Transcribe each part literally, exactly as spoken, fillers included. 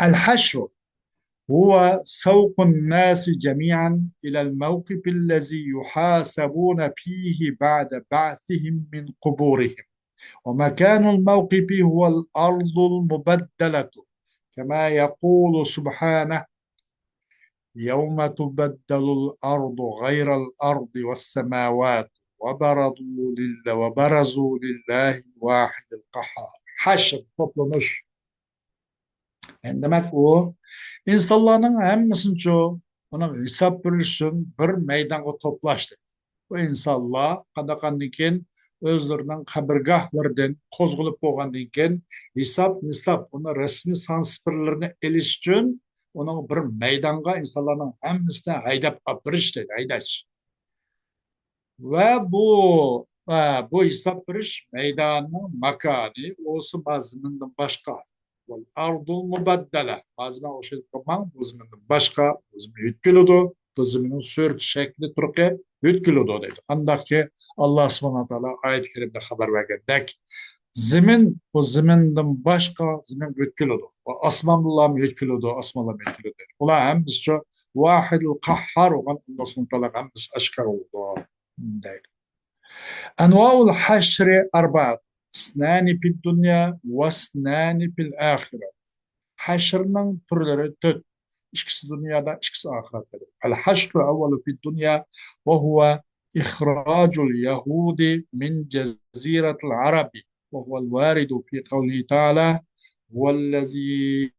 الحشر هو سوق الناس جميعا إلى الموقف الذي يحاسبون فيه بعد بعثهم من قبورهم، ومكان الموقف هو الأرض المبدلة، كما يقول سبحانه: يوم تبدل الأرض غير الأرض والسماوات وبرزوا لله، وبرزوا لله الواحد القهار. Haşr, toplanış. Yani demek o, insanların hepsini, ularga hisob berish uchun bir maydonga to'plash deydi. Bu insonlar qandaqandan keyin o'zlarining qabrgohlaridan qo'zg'alib bo'lgandan keyin hisob-nisob, uni rasmiy san-sifatlarini olish uchun uning bir maydonga insonlarning hammasini haydab olib berish deydi, haydash. Va bu, ha, bu hisob berish maydonining makoni o'zi mazmundan boshqa. Val ardul mubaddala. Mazmun o'xshab qolmang, bu zamindan boshqa, bu zamin o'tib keladi, bu zaminning surat shakli turqi o'tib keladi deydi. Andaqki Alloh subhanahu va taolo oyat karimda xabar bergandek, zamin, bu zamindan boshqa zamin o'tib keladi. Va osmonlar ham o'tib keladi, osmonlar ham o'tib keladi. Ular hammasi vahidul qahhar bo'lgan Alloh subhanahu va taolo hammasi oshkor bo'ldi deydi. Anvaul hashri arbaat. Isnani fid dunya va isnani fil axira. Hashrning turlari to'rt. Ikkisi dunyoda, ikkisi oxiratda. Al hashru awwalu fid dunya va huwa ikhrajul yahudi min jaziratil arabi, va huwa al waridu fi qawlihi ta'ala: "Huwa allazi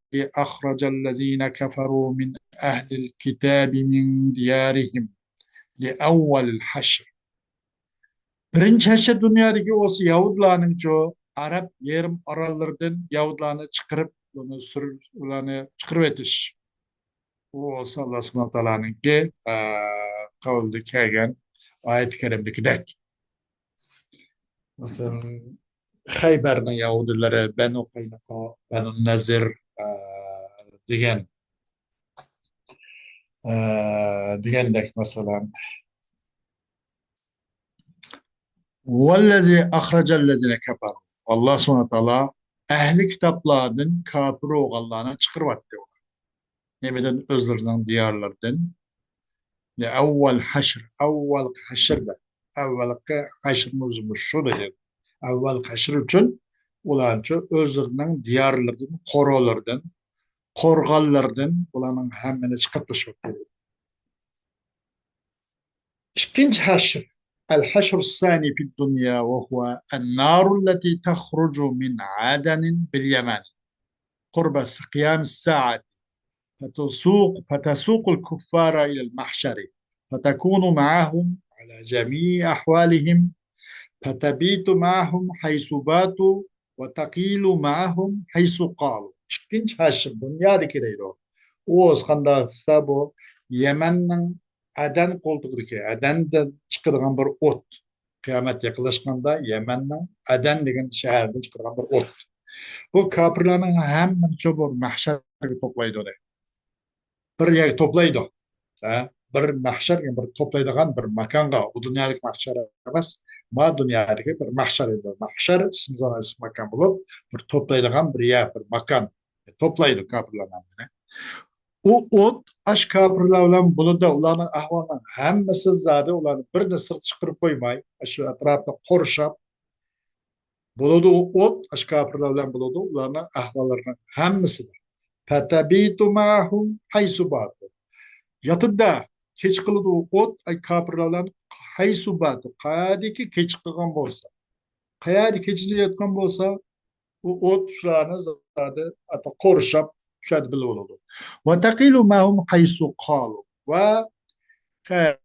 akhrajal lazina kafaru min ahlil kitabi min diyarihim li awwalil hashr." Birinchi hashr dunyodagi o'zi yahudlarningchu arab yarim orollaridan yahudlarni chiqarib, ularni surib, ularni chiqarib etish. U o'zi Alloh subhanahu va taoloninki, a, qavlida kelgan oyat karimdagidek. Masalan, Xaybarning yahudilari Banu Qaynuqo, Banu Nazir, a, degan, a, degandek, masalan, "Vallazi akhrajal lazina kafaru." Alloh subhanahu va taolo ahli kitoblardan kofir bo'lganlarni chiqaryapti. Nimadan? O'zlarining diyorlaridan. Ne avval hashr, avval hashrda. Avvalgi hashrimiz shu degan. Avval hashr uchun ularcha o'zlarining diyorlaridan, qo'rg'onlaridan, qo'rg'onlaridan ularning hammani chiqarib tashlab keldi. Ikkinchi hashr, al hashr sani fid dunya, va huwa an-naru allati takhruju min Adanin bil Yaman, qurba qiyam as-sa'ati, fatasuq, fatasuqul kuffara ila al-mahshari, fatakunu ma'ahum ala jami'i ahwalihim, fatabitu ma'ahum haysu batu, va taqilu ma'ahum haysu qalu. Ikkinchi hashr dunyodagi deydi. U o'zi qanday desa, bu Yamanning Adan qo'ltig'idagi, Adandan chiqadigan bir o't. Qiyomat yaqinlashganda Yamanning Adan degan shahardan chiqadigan bir o't. Bu kofirlarning hammani bir mahsharga to'playdi ular. Bir yerga to'playdi. Ha? Bir mahshar, ya'ni bir to'playdigan bir makonga, u dunyolik mahshar emas, ma dunyodagi bir mahshar endi. Mahshar ismi, ismi makon bo'lib, bir to'playdigan bir yer, bir makon. To'playdi kofirlarni hammani. U o't ash kofirlar bilan bo'ladi, ularning ahvolining hammasi zodi, ularni birini sirtqa chiqarib qo'ymay, shu atrofni qurshab bo'ladi. U o't ash kofirlar bilan bo'ladi, ularning ahvollarining hammasida. Fatabitu ma'ahum haysu batu. Yotadi-da, kecha qiladi u o't, ay, kofirlar bilan haysu batu, qayerdaki kecha qilgan bo'lsa, qayerda kecha yotgan bo'lsa, u o't shularni zodi ata qurshab, shu yerda bilib oladi. Va taqilu ma'hum haysu qalu. Va qa-,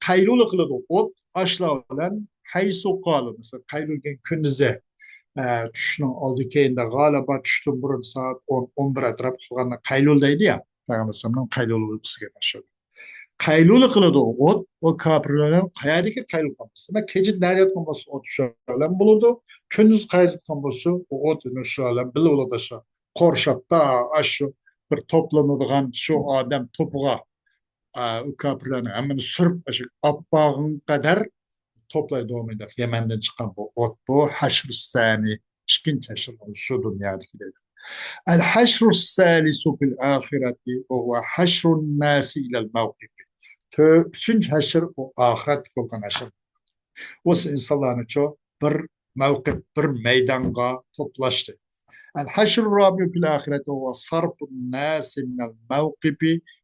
qaylula qiladi o't ashlar bilan haysu qalu. Masalan, qaylula degan kunduzi, e, tushning oldi keyinda, g'alaba tushdan burun soat o'n, o'n bir atrof qilganda qaylula deydi ya. Payg'ambar alayhissalomning qaylula uyqusiga o'xshaydi. Qaylula qiladi u o't, u kofirlar bilan qayerdaki qaylula qilgan bo'lsa, demak, kecha nari yotgan bo'lsa, o't shu bilan bo'ladi, kunduz qayerda yotgan bo'lsa, u o't shu bilan birga bo'ladi. Shu qurshab, ta shu bir to'planadigan shu odam to'piga, a, u kofirlarni hammani surib, shu olib borgunga qadar to'playdi. Yamandan chiqqan bu o't, bu hashr sani, ikkinchi hashr shu dunyodagi deydi. الحشر الثالث في الآخرة وهو حشر الناس إلى الموقف. تۆ-، ئۈچىنچى ھەشر ئۇ ئاخىرەتتە بولغان ھەشر. ئۇسى ئىنسانلارنىچۇ بىر مەۋقىپ، بىر مەيدانغا توپلاشتى. الحشر الرابع في الآخرة وهو صرف الناس من الموقف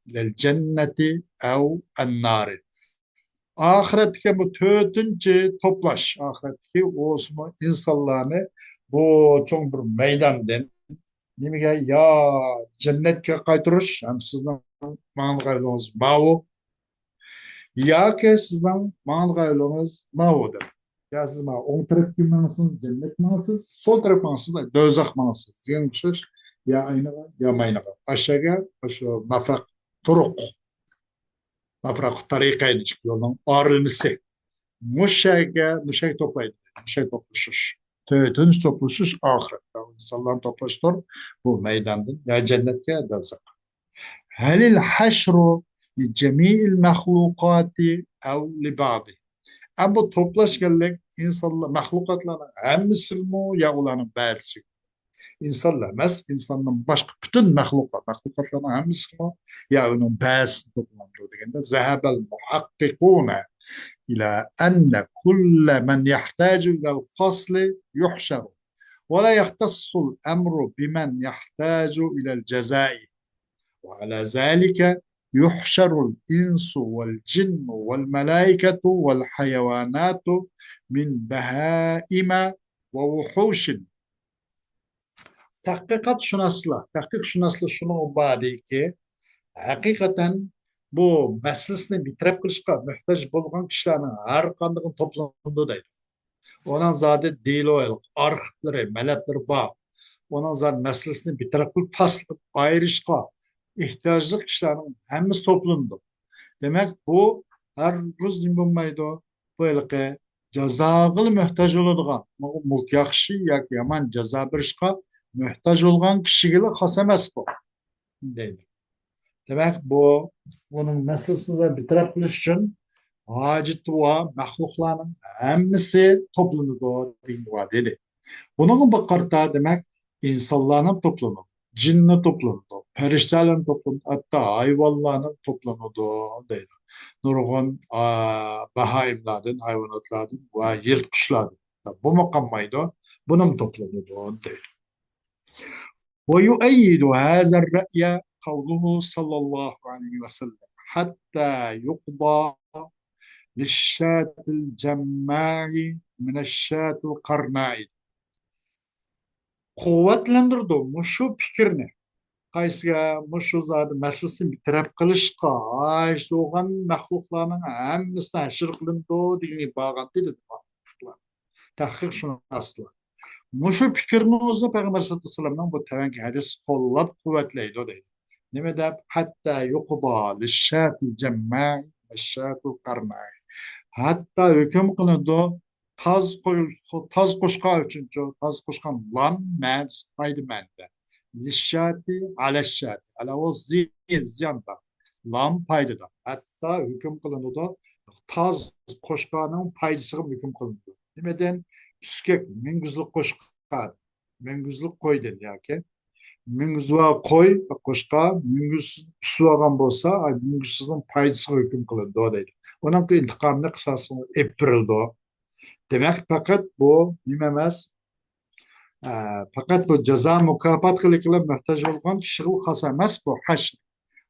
إلى الجنة أو النار. ئاخىرەتتىكى بۇ تۆتىنچى توپلاش، ئاخىرەتتىكى ئوسمۇ ئىنسانلارنى بۇ چوڭ بىر مەيداندىن نېمىگە، يا جەننەتكە قايتۇرۇش، ھەم سىزنىڭ ماڭىدىغان يولىڭىز ماۋۇ، ياكى سىزنىڭ ماڭىدىغان يولىڭىز ماۋۇ دەپ. يا سىز مانا ئوڭ تەرەپكە ماڭسىڭىز جەننەت ماڭىسىز، سول تەرەپ ماڭسىڭىز دوزاخ ماڭىسىز دېگەن ئوخشاش، يا ئاينىغا، يا ماينىغا. ئاشۇ يەرگە، ئاشۇ مەفرەق تۇرۇق، مەفرەق تەرىقەينى، ئىككى يولنىڭ ئارىلىمىسى. مۇشەگە، مۇشەگە توپلايدۇ. مۇشەگە توپلىشىش. تۆتىنچى توپلىشىش ئاخىرەتتە. ئىنسانلارنى توپلاشتۇر بۇ مەيداندىن يا جەننەتكە، يا دوزاخقا. هل الحشر لجميع المخلوقات أو لبعض؟ ئەمما بۇ توپلاشكەنلىك ئىنسانلار، مەخلۇقاتلارنىڭ ھەممىسىمۇ يا ئۇلارنىڭ بەزىسى؟ ئىنسانلار ئەمەس، ئىنساندىن باشقا پۈتۈن مەخلۇقات، مەخلۇقاتلارنىڭ ھەممىسىمۇ يا ئۇنىڭ بەزىسى توپلىنىدۇ دېگەندە، ذهب المحققون إلى أن كل من يحتاج إلى الفصل يحشر ولا يختص الأمر بمن يحتاج إلى الجزاء وعلى ذلك يحشر الإنس والجن والملائكة والحيوانات من بهائم ووحوش. تەھقىقاتشۇناسلار، تەھقىقشۇناسلار شۇنىڭغا باردىكى، ھەقىقەتەن بۇ مەسىلىسىنى بىر تەرەپ قىلىشقا مۆھتاج بولغان كىشىلەرنىڭ ھەر قاندىقىنى توپلىنىدۇ دەيدۇ. ئۇنىڭ زادى دېلويى، ئارخىپلىرى، مەلەتلىرى بار. ئۇنىڭ زادى مەسىلىسىنى بىر تەرەپ قىلىپ، پاس قىلىپ ئايرىشقا ئېھتىياجلىق كىشىلەرنىڭ ھەممىسى توپلىنىدۇ. دېمەك، بۇ ھەرگىز نېمە بولمايدۇ؟ بۇ ھېلىقى جازاغىلا مۆھتاج بولىدىغان، مۇ-، ياخشى ياكى يامان جازا بېرىشقا مۆھتاج بولغان كىشىگىلا خاس ئەمەس بۇ، دەيدۇ. دېمەك، بۇ، بۇنىڭ مەسىلىسىنى بىر تەرەپ قىلىش ئۈچۈن ھاجىتى بار مەخلۇقلارنىڭ ھەممىسى توپلىنىدۇ دېگىنى بار، دېدى. بۇنىڭغا بىر قارىتا، دېمەك، ئىنسانلارنىڭ توپلىنىدۇ، جىننى توپلىنىدۇ، پەرىشتەلەرنى توپلىنىدۇ، ھەتتا ھايۋانلارنى توپلىنىدۇ، دەيدۇ. نۇرغۇن، ئا، باھائىملاردىن، ھايۋاناتلاردىن ۋە يىرتقۇچلاردىن. بۇمۇ قالمايدۇ، بۇنىمۇ توپلىنىدۇ، دەيدۇ. ويؤيد هذا الرأي قوله صلى الله عليه وسلم حتى يقضى للشاة الجماء من الشاة القرناء. قۇۋۋەتلەندۈرىدۇ مۇشۇ پىكىرنى. قايسىغا؟ مۇشۇ زادى مەسىلىسىنى بىر تەرەپ قىلىشقا ھاجىتى بولغان مەخلۇقلارنىڭ ھەممىسى ھەشر قىلىنىدۇ دېگىنى بارغانتى دېدى. تەھقىقشۇناسلار مۇشۇ پىكىرنى ئۆزى پەيغەمبەر سەللەللاھۇ ئەلەيھى ۋەسەللەمنىڭ بۇ تۆۋەنكى ھەدىسى قوللاپ قۇۋۋەتلەيدۇ دەيدۇ. نېمە دەپ؟ حتى يقضى للشاة الجماء من الشاة القرناء. ھەتتا ھۆكۈم قىلىنىدۇ تاز قوي-، تاز قوشقان ئۈچۈنچۇ، تاز قوشقان لام مەنىسى پايدا مەنىدە. للشاة، على الشاة. على ئۇ زىيان، زىياندا. لام پايدىدا. ھەتتا ھۆكۈم قىلىنىدۇ تاز قوشقاننىڭ پايدىسىغا ھۆكۈم قىلىنىدۇ. نېمىدىن؟ ئۈسكەك، مۈڭگۈزلۈك قوشقان، مۈڭگۈزلۈك قويدىن ياكى مۈڭگۈزۋا قوي قوشقان، مۈڭگۈز ئۈسۈۋالغان بولسا، ئاي، مۈڭگۈزسىزنىڭ پايدىسىغا ھۆكۈم قىلىنىدۇ دەيدۇ. ئۇنىڭ ئىنتىقامىنى، قىساسىنى ئېلىپ بېرىلىدۇ. دېمەك، پەقەت بۇ نېمە ئەمەس، ئە، پەقەت بۇ جازا مۇكاپاتقىلا مۆھتاج بولغان كىشىگە خاس ئەمەس بۇ ھەشر.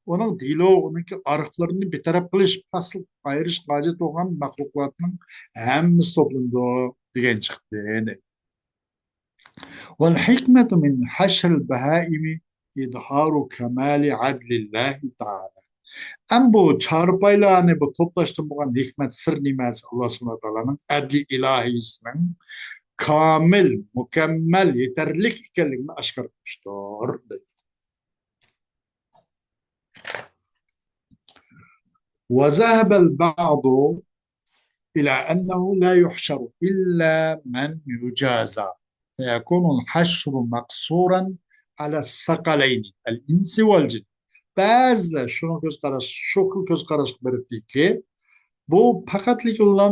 ئۇنىڭ دېلو، ئۇنىڭكى ئارخىپلىرىنى بىر تەرەپ قىلىش، پاس-، ئايرىش ھاجەت بولغان مەخلۇقلارنىڭ ھەممىسى توپلىنىدۇ دېگەن چىقتى. والحكمة من حشر البهائم إظهار كمال عدل الله تعالى. ئەمما بۇ چارپايلارنى بۇ توپلاشتىن بولغان ھېكمەت، سىر نېمە دېسە، ئاللا سۇبھانەھۇ ۋە تائالانىڭ ئەدلى ئىلاھىسىنىڭ كامىل، مۇكەممەل، يېتەرلىك ئىكەنلىكىنى ئاشكارا قىلىشتۇر. وذهب البعض إلى أنه لا يحشر إلا من يجازى فيكون الحشر مقصورا على الثقلين الإنس والجن. بەزىلەر شۇنىڭ كۆز قاراش، شۇ خىل كۆز قاراشقا بېرىپتىكى، بۇ پەقەتلىكلا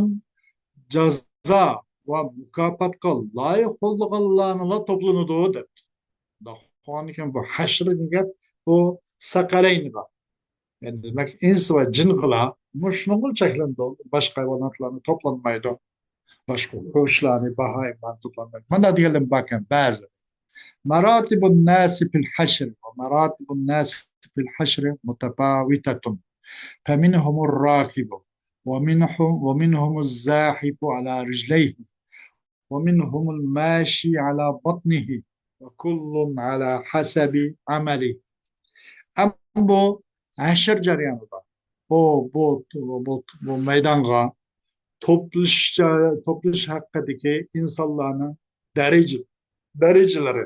جازا ۋە مۇكاپاتقا لايىق بولىدىغانلارنىلا توپلىنىدۇ دەپتۇ. مۇنداق قۇرئاندىكى بۇ ھەشر دېگەن گەپ بۇ سەقەلەينغا، يەنى دېمەك ئىنس ۋە جىنغىلا، مۇشۇنىڭغا چەكلىنىدۇ، باشقا ھايۋاناتلارنى توپلانمايدۇ. باشقا قۇشلارنى، باھائىملارنى توپلانمايدۇ. مانا دېگەنلەر باركەن بەزى. مراتب الناس في الحشر ومراتب الناس في الحشر متفاوتة. فمنهم الراكب ومنهم، ومنهم الزاحف على رجليه ومنهم الماشي على بطنه وكل على حسب عمله. ئەمما بۇ ھەشر جەريانىدا، بۇ، بۇ، بۇ، بۇ مەيدانغا توپلىشىش، توپلىشىش ھەققىدىكى ئىنسانلارنىڭ دەرىجە، دەرىجىلىرى.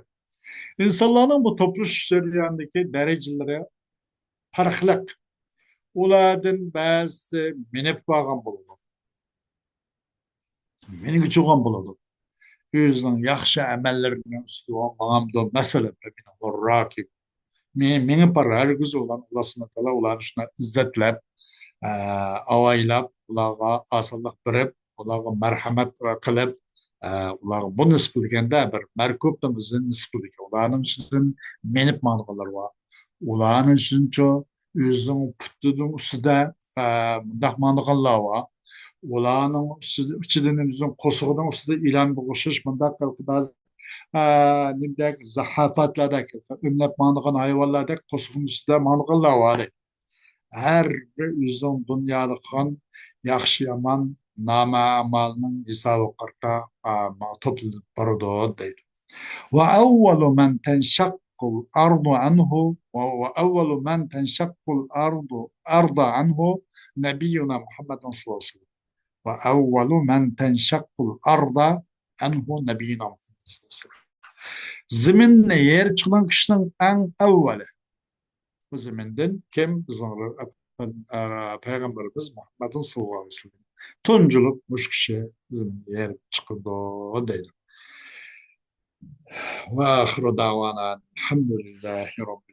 ئىنسانلارنىڭ بۇ توپلىشىش جەريانىدىكى دەرىجىلىرى پەرقلىق. ئۇلاردىن بەزىسى مىنىپ بارغان بولىدۇ. مىنگۈچىغان بولىدۇ. ئۆزىنىڭ ياخشى ئەمەللىرىنىڭ ئۈستىدە ماڭامدۇ؟ مەسىلەن، مىنىڭ راكىب. مېڭىپ بارار. ھەرگىز ئۇلار، ئاللا سۇبھانەھۇ ۋە تائالا ئۇلارنى شۇنداق ئىززەتلەپ، ئە، ئاۋايلاپ، ئۇلارغا ئاسانلىق بېرىپ، ئۇلارغا مەرھەمەت قىلىپ، ئە، ئۇلارغا بۇ نىسبەتلىگەندە بىر مەركۇبنىڭ ئۆزىنى نىسبەتلىگەن. ئۇلارنىڭ ئىچىدىن مېڭىپ ماڭىدىغانلار بار. ئۇلارنىڭ ئۈچۈنچۇ ئۆزىنىڭ پۇتىنىڭ ئۈستىدە، ئە، مۇنداق ماڭىدىغانلار بار. ئۇلارنىڭ ئۈستىدە، ئىچىدىن ئۆزىنىڭ قورسىقىنىڭ ئۈستىدە ئىلانغا ئوخشاش مۇنداق بەزى، ئە، نېمىدەك، زاھاپاتلاردەك، ئۆمىلەپ ماڭىدىغان ھايۋانلاردەك قورسىقىنىڭ ئۈستىدە ماڭىدىغانلار بار. ھەر بىرى ئۆزىنىڭ دۇنيادا قىلغان ياخشى يامان نامە ئەمالىنىڭ ھېسابىغا قارىتا، ئە، توپلىنىپ بارىدۇ دەيدۇ. وأول من تنشق الأرض عنه، وأول من تنشق الأرض، أرض عنه نبينا محمد صلى الله عليه وسلم. وأول من تنشق الأرض عنه نبينا محمد صلى الله عليه وسلم. زېمىننى يەر چىقىدىغان كىشىنىڭ ئەڭ ئەۋۋەلى. بۇ زېمىندىن كىم؟ بىزنىڭ پەيغەمبىرىمىز مۇھەممەدۇن ساللاللاھۇ ئەلەيھى ۋەسەللەم. تۇنجۇلۇق مۇشۇ كىشى زېمىنگە يەر چىقىدۇ دەيدۇ. وآخر دعوانا الحمد لله رب